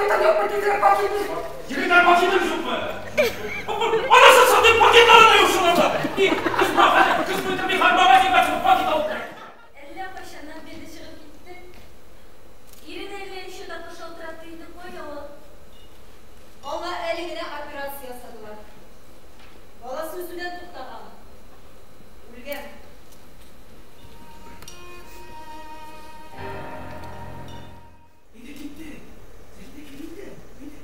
Пакетың юкмы, тизрәк пакет бир. Егетләр, пакетың юкмы? Анасы сатып пакетлары да юк шуларда. И, кыз хәзер, кыз бетерми, хәзер магазинга чыгып пакет алып кер. Әллә кайчаннан бирле чыгып китте. Иренә әллә ничә тапкыр шалтыратты инде, кая ул? Аңа әле генә операция ясадылар. Баласы үсүдән туктаган. Үлгән. Әйдә китте. Сәҗдә кил инде. Әйдә.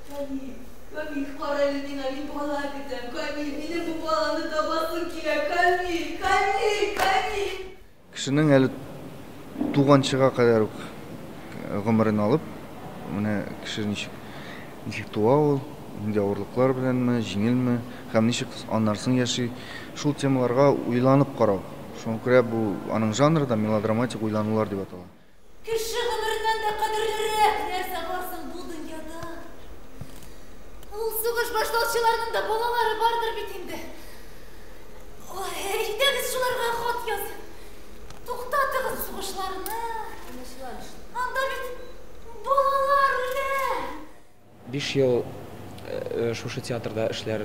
Камил, Камил, кара әле миңа, мин бала көтәм. Камил, минем бу баланы табасым килә. Камил, Камил, Камил. Кешенең әле туганчыга кадәр үк гомерен алып, менә кеше ничек ничек туа ул, нинди авырлыклар беләнме, җиңелме һәм ничек аннан соң яши, шул темаларга уйланып карау. Шуңа күрә бу аның жанры да мелодраматик уйланулар дип атала. Кеше гомереннән дә кадерлерәк нәрсә бар соң бу дөньяда? Ул сугыш башлаучыларның да балалары бардыр бит инде. Ой, әйдәгез шуларга хат язып. Туктатыгыз сугышларны. Анда бит балалар үлә. 5 ел шушы театрда эшләр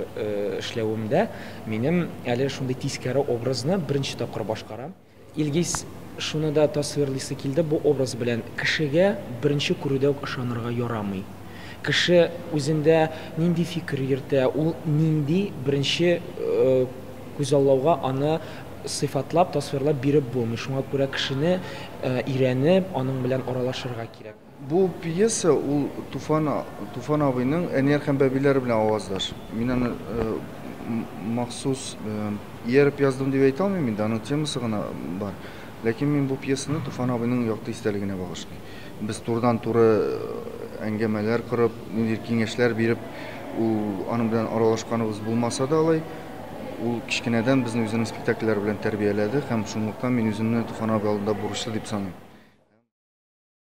эшләвемдә минем әле шундый тискәре образны беренче тапкыр башкарам. Илгиз шуны да тасвирлыйсы килде, бу образ белән кешегә беренче күрүдә үк ышанырга ярамый. Кеше үзендә нинди фикер йөртә, ул нинди беренче күзаллауга аны сыйфатлап, тасвирлап биреп булмый. Шуңа күрә кешене өйрәнеп, аның белән аралашырга кирәк. Бу пьеса ул Туфан Туфан абыйның Әнияр һәм бәбиләре белән аваздаш. Мин аны махсус ияреп яздым дип әйтә алмыйм инде, аның темасы гына бар. Ләкин мин бу пьесаны Туфан абыйның якты истәлегенә багышлыйм. Без турыдан-туры әңгәмәләр корып, ниндидер киңәшләр биреп, ул аның белән аралашканыбыз булмаса да алай, ул кечкенәдән безне үзенең спектакльләре белән тәрбияләде һәм шунлыктан мин үземне Туфан абый алдында бурычлы дип саныйм.